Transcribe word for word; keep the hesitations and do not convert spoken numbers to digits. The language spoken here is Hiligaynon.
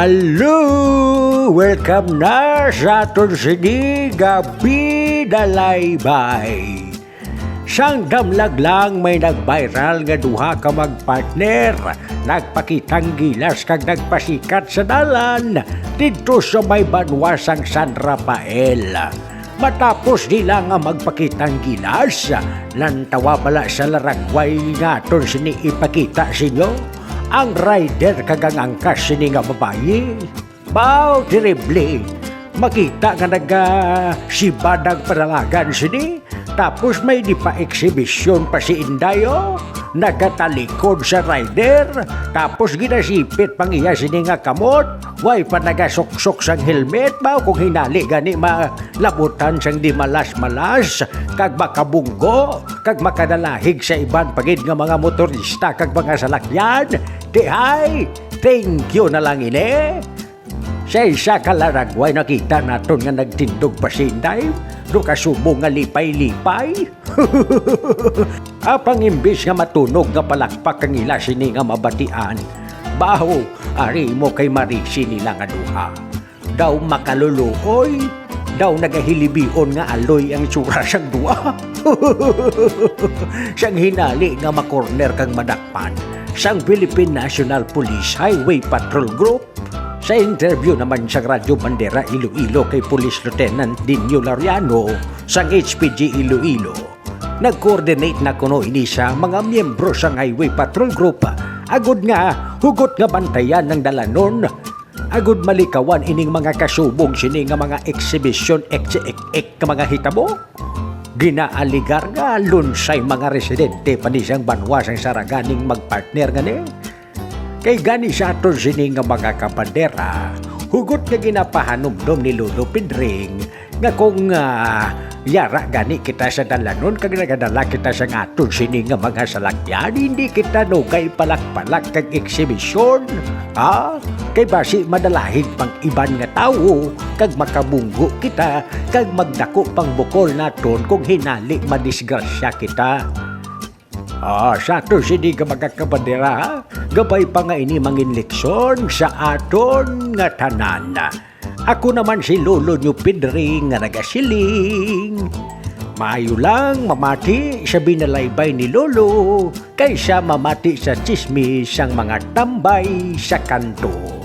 Hello! Welcome na sa aton sini nga Bidalaybay. Sang damlag lang may nag-viral nga duha ka magpartner nagpakitang gilas kag nagpasikat sa dalan didto sa may banwa sang San Rafael. Matapos nila nga magpakitang gilas, lantawa bala sa laragway nga aton sini ipakita sa inyo, ang rider kag ang angkas sini nga babayi. Baw, terrible! Makita nga naga-, sibad ang panalagan sini, tapos may di pa eksibisyon pa si Inday, oh. Nagatalikod sa rider, tapos ginasipit pang iya sini nga kamot. Way pa nagasuksok sang helmet, baw, kung hinali gani malabutan sang di malas-malas, kag makabunggo, kag makadalahig sa iban pa gid nga mga motorista kag mga salakyan. Di ay, thank you na lang ini. Sa isa ka laragway, nakita naton nga nagtindog pa si Inday, do kasubong nga lipay-lipay. Apang imbis nga matunog nga palakpak ang ila sini nga mabatian, baho, ari mo kay marisi nila nga duha. Daw makaluluoy, daw nagahilibion nga aloy ang itsura sang duha. Sang hinali nga makorner kag madakpan sang Philippine National Police Highway Patrol Group. Sa interview naman sang Radyo Bandera Iloilo kay Police Lieutenant Dinio Laureano sang H P G Iloilo, nag-coordinate na kuno ini sa mga miyembro sang Highway Patrol Group agud nga hugot nga bantayan ang dalanon, agud malikawan ining mga kasubong sini nga mga eksibisyon, ek, ek, ek, nga mga hitabo. Ginaaligar nga lunsay mga residente pa ni sang banwa sang Saraga ning magpartner nga ni. Kay gani sa aton sini nga mga kabandera, hugot nga ginapahanumdom ni Lolo Pedring nga kung, ah, yara gani kita sa dalanon kag nagadala kita sa aton sini nga mga salakyan, hindi kita nugay palakpalak kag eksibisyon, ha? Kay basi madalahig pang iban nga tawo kag makabunggo kita kag magdako pang bukol naton kung hinali madisgrasya kita. Ah, sa aton sini nga mga kabandera, ha? Gabay pa nga ini mangin leksyon sa aton nga tanan. Ako naman si Lolo niyo Pedring nga nagasiling, maayo lang mamati sa binalaybay ni Lolo kaysa mamati sa tsismis sang mga tambay sa kanto.